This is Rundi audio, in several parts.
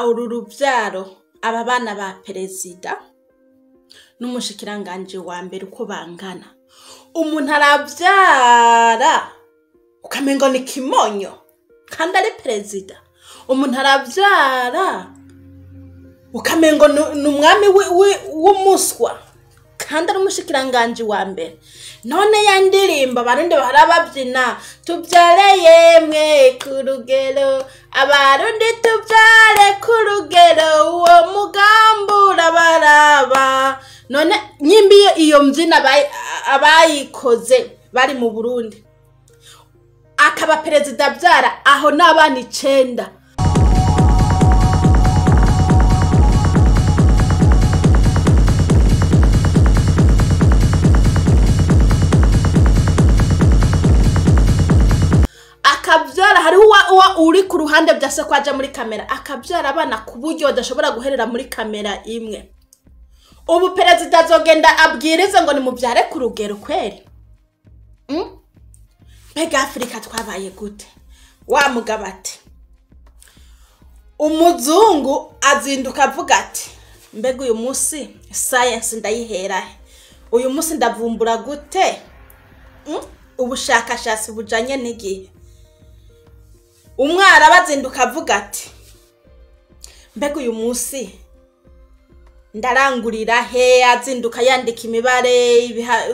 Uru ruvyaro aba bana ba perezida n'umushikiranganje wa mbere uko bangana. Umuntu aravyara ukamengo ni kimonyo kandi ari perezida. Umuntu aravyara ukamengo ni umwami w'umuswa kandi ari umushikiranganje wa mbere. None ya ndirimbo abarundi bahora bavyina, tuvyare yemwe ku rugero, abarundi tuvyare ku rugero, uwo mugambi urabaraba. None nyimbi iyo mvyina abayikoze bari mu Burundi, akaba perezida avyara aho n'abana 9. Akabyara hariho uwa uri ku ruhande byase ko aja muri kamera, akabyara abana ku buryo badashobora guherera muri kamera imwe. Ubu perezida azogenda abwirize ngo nimubyare ku rugero kweri? Mbega Afrika twabaye gute? Wa mugabo ati, umuzungu azinduka avuga ati, mbega uyu munsi science ndayiherahe? Uyu munsi ndavumbura gute? Ubushakashatsi bujanye n'igihe. Umwara bazinduka avuga ati, mbega uyu munsi ndarangurira he? Azinduka yandika imibare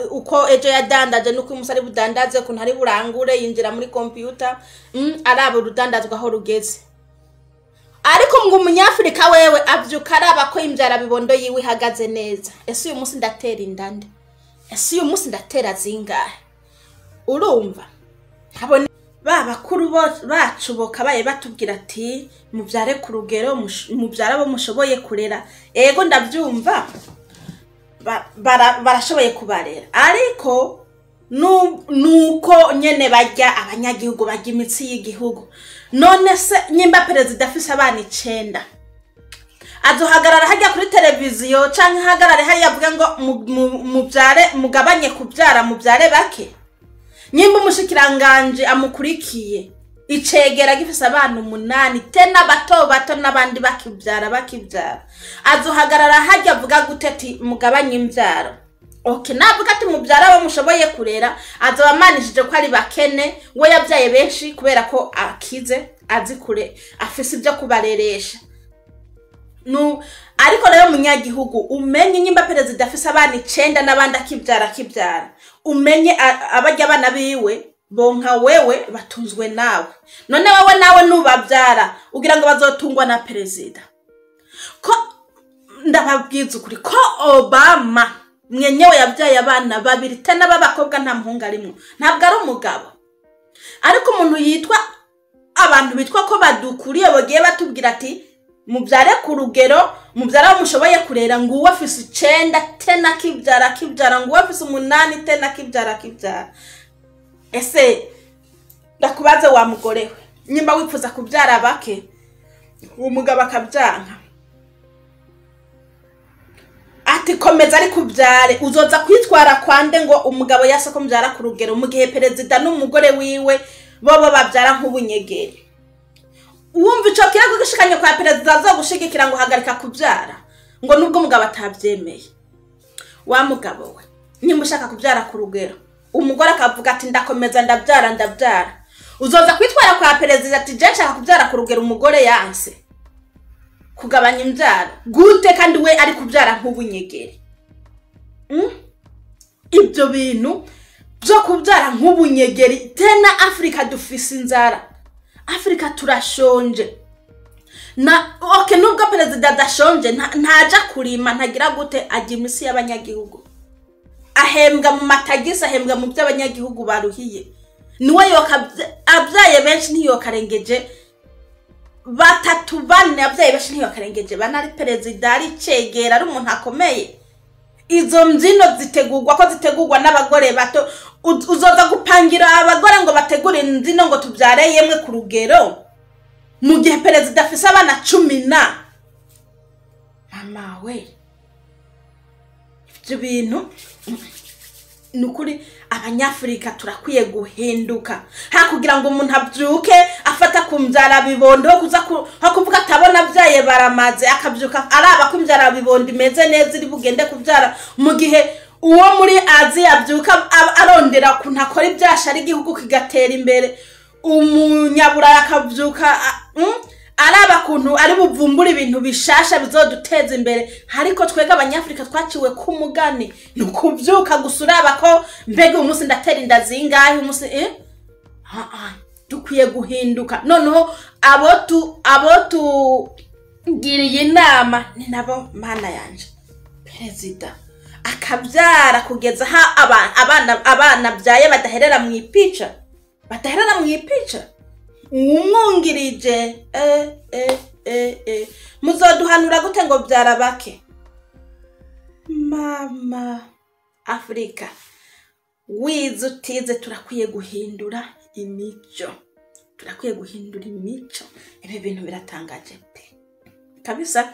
uko ejo yadandaje nuko uyu munsi ari budandaze, ukuntu ari burangure, yinjira muri computer, araba urudandazwa aho rugeze. Ariko ngo umunyafrika wewe avyuka araba ko imvyara bibondo yiwe ihagaze neza. Ese uyu munsi ndatera inda nde? Ese uyu munsi ndatera zingahe? Urumva habone ba bakuru bacu bokabaye batubwira ati muvyare ku rugero, muvyara abo mushoboye kurera. Ego ndavyumva, barashoboye kubarera, ariko nuko nyene barya abanyagihugu, barya imitsi y'igihugu. None se nyimba perezida afise abana 9, azohagarara hajya kuri televiziyo canke ahagarare hariya avuge ngo muvyare, mugabanye kuvyara, muvyare bake? Nyimba umushikiranganje amukurikiye icegera gifise abana 8, tena bato bato n'abandi bakivyara bakivyara, azohagarara hajya avuga gute ati mugabanye imvyaro? Okay, navuga ati muvyara abo mushoboye kurera, azoba amanishije ko ari bakene, we yavyaye benshi kubera ko akize, azi kure, afise ivyo kubareresha. Ariko rero munyagihugu umenye nyimba perezida afise abana 9 n'abandi akivyara akivyara, umenye abarya abana biwe bonka wewe batunzwe nawe. None wewe nawe nubavyara ugira ngo bazotungwa na perezida? Ko ndababwiza ukuri ko Obama mwenyewe yavyaye abana 2 tena b'abakobwa, nta muhungu arimwo, ntabwo ari umugabo. Ariko umuntu yitwa abantu bitwa ko badukuriye bagiye batubwira ati muvyare ku rugero, muvyara abo mushoboye kurera, ngo uwo afise 9 tena akivyara akivyara, ngo uwo afise 8 tena akivyara akivyara. Ese ndakubaze wa mugore we, nyimba wifuza kuvyara bake, umugabo akavyanka ati komeza ari kuvyare, uzoza kwitwara kwande ngo umugabo yase ko muvyara ku rugero, mu gihe perezida n'umugore wiwe bobo bavyara nk'ubunyegeri? Uwumva ico kirego gishikanye kwa perezida azogushigikira ngo hagarika kuvyara, ngo nubwo umugabo atavyemeye. Wa mugabo we, nimba ushaka kuvyara ku rugero, umugore akavuga ati ndakomeza ndavyara ndavyara, uzoza kwitwara kwa perezida ati je nshaka kuvyara ku rugero, umugore yanse kugabanya imvyaro gute kandi we ari kuvyara nk'ubunyegeri? Ibyo bintu byo kuvyara nk'ubunyegeri, tena Afrika dufise inzara, Afrika turashonje. Na okay, nubwo perezida adashonje, ntaja kurima, ntagira gute, ajya imisi y'abanyagihugu, ahembwa mu matagisi, ahembwa mu by'abanyagihugu baruhiye. Niwe yoka abyaye benshi ntiyokarengeje 3 4, abyaye benshi ntiyokarengeje 4, ari perezida, ari cegera, ari umuntu akomeye. Izo mbyino zitegurwa ko zitegurwa n'abagore bato. Uzoza gupangira abagore ngo bategure imbyino ngo tubyare yemwe ku rugero, mu gihe perezida afise abana 10 na mama we. Ibyo bintu nukuri abanyafrika turakwiye guhinduka. Ha kugira ngo umuntu abyuke afata ku mbyara bibondo kuza ho kuvuga atabona byaye baramaze, akabyuka araba ko imbyara bibondo imeze neza iri bugende kubyara, mu gihe uwo muri Aziya abyuka arondera kuntu akora ibyasha ari igihugu kigatera imbere, umunyaburaya akabyuka araba kuntu ari buvumbura ibintu bishasha bizoduteza imbere. Ariko twega abanyafrika twaciwe ku mugani ni ukubyuka gusa uraba ko mbega umunsi ndatera inda zingahe umunsi dukwiye guhinduka. Noneho abo tugiriye inama ni nabo mana yanje perezida akabyara kugeza ha abana byaye badaherera mu ipica, badaherera mu ipica. Umwungirije muzoduhanura gute ngo byara bake? Mama Afrika wize utize, turakwiye guhindura imico, turakwiye guhindura imico. Ibi bintu biratangaje pe kabisa.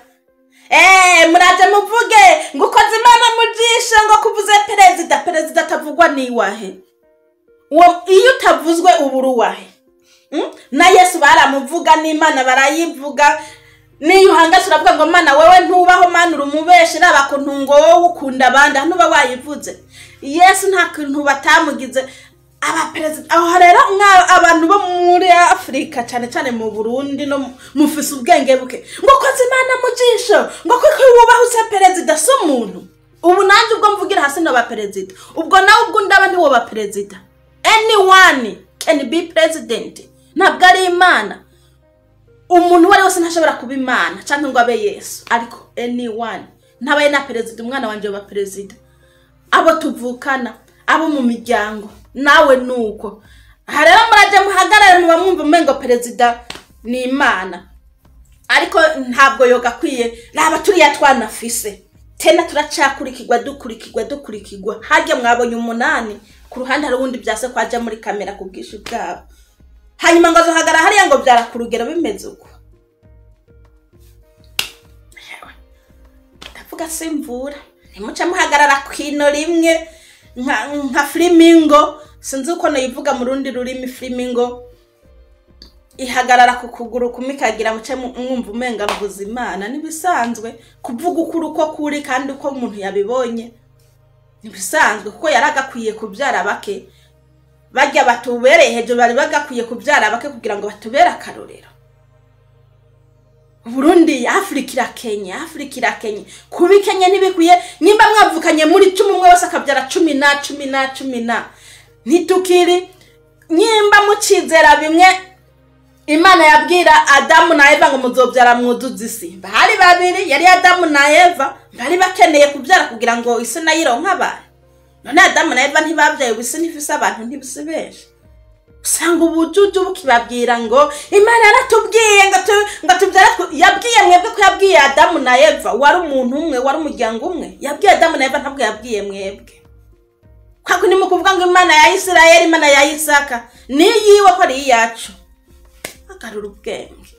Muraje muvuge ngo ukoze Imana mujisho ngo kuvuze perezida, perezida atavugwa ni iwahe? Iyo utavuzwe ubura uwahe? Na Yesu baramuvuga n'Imana barayivuga. Niyo uhangase uravuga ngo Mana wewe ntubaho, Mana urumubeshe, raba kuntu ngo wowe ukunda abandi ntuba wayivuze. Yesu nta kintu batamugize aba perezida. Aho rero abantu bo muri Afrika cyane cyane mu Burundi no mufise ubwenge buke ngo koze Imana mujisho ngo kuko wubaho use perezida so umuntu. Ubu nanje ubwo mvugira hasi no ba perezida, ubwo nawe ubwo ndaba ntiwo ba perezida. Anyone can be president. Ntabwo ari Imana. Umuntu wari wese ntashobora kuba Imana cyangwa ngo abe Yesu, ariko anyone. Ntabaye na perezida, umwana wanje wa perezida, abo tuvukana, abo mu miryango, nawe nuko. Aha rero muraje muhagarare muba mwumva umengo perezida ni Imana, ariko ntabwo yogakwiye. Raba turiya twanafise tena turacakurikirwa, dukurikirwa, dukurikirwa. Hajya mwabonye 8 ku ruhande hari uwundi byase kwaja muri kamera kubwisha bwabo, hanyuma ngo azohagara hariya ngo byara ku rugero bimeze uko. Ndavuga simvura ntimuca muhagarara kwino rimwe nka flamingo, sinzi uko nayivuga mu rundi rurimi. Flamingo ihagarara ku kuguru kumwe ikagira muce mwumva umenga mvuze Imana. Nibisanzwe kuvuga ukuri uko kuri kandi uko umuntu yabibonye nibisanzwe, kuko yaragakwiye kubyara bake. Bajya batubereye hejuru bari bagakwiye kubyara bake kugira ngo batubere akarorero. Burundi, Afrika irakenye, Afrika irakenye. Kubikenye ntibikwiye. Nimba mwavukanye muri 10 umwe wese akabyara 10 na 10 na 10 na ntitukiri. Nimba mucizera bimwe Imana yabwira Adamu na Eva ngo muzobyara mwuzuze isi, bari babiri, yari Adamu na Eva, bari bakeneye kubyara kugira ngo isi nayironke abantu. None Adamu na Eva ntibabyaye, isi ntifise abantu, ntibise benshi. Usanga ubujuju bukibabwira ngo Imana yaratubwiye ngo tubyara. Yabwiye mwebwe ko yabwiye Adamu na Eva, wari umuntu umwe, wari umuryango umwe. Yabwiye Adamu na Eva, ntabwo yabwiye mwebwe. Kwako ni mukuvuga ngo Imana ya Isirayeli, Imana ya Isaka ni yiwe ko ari iyacu. Agarura ubwenge.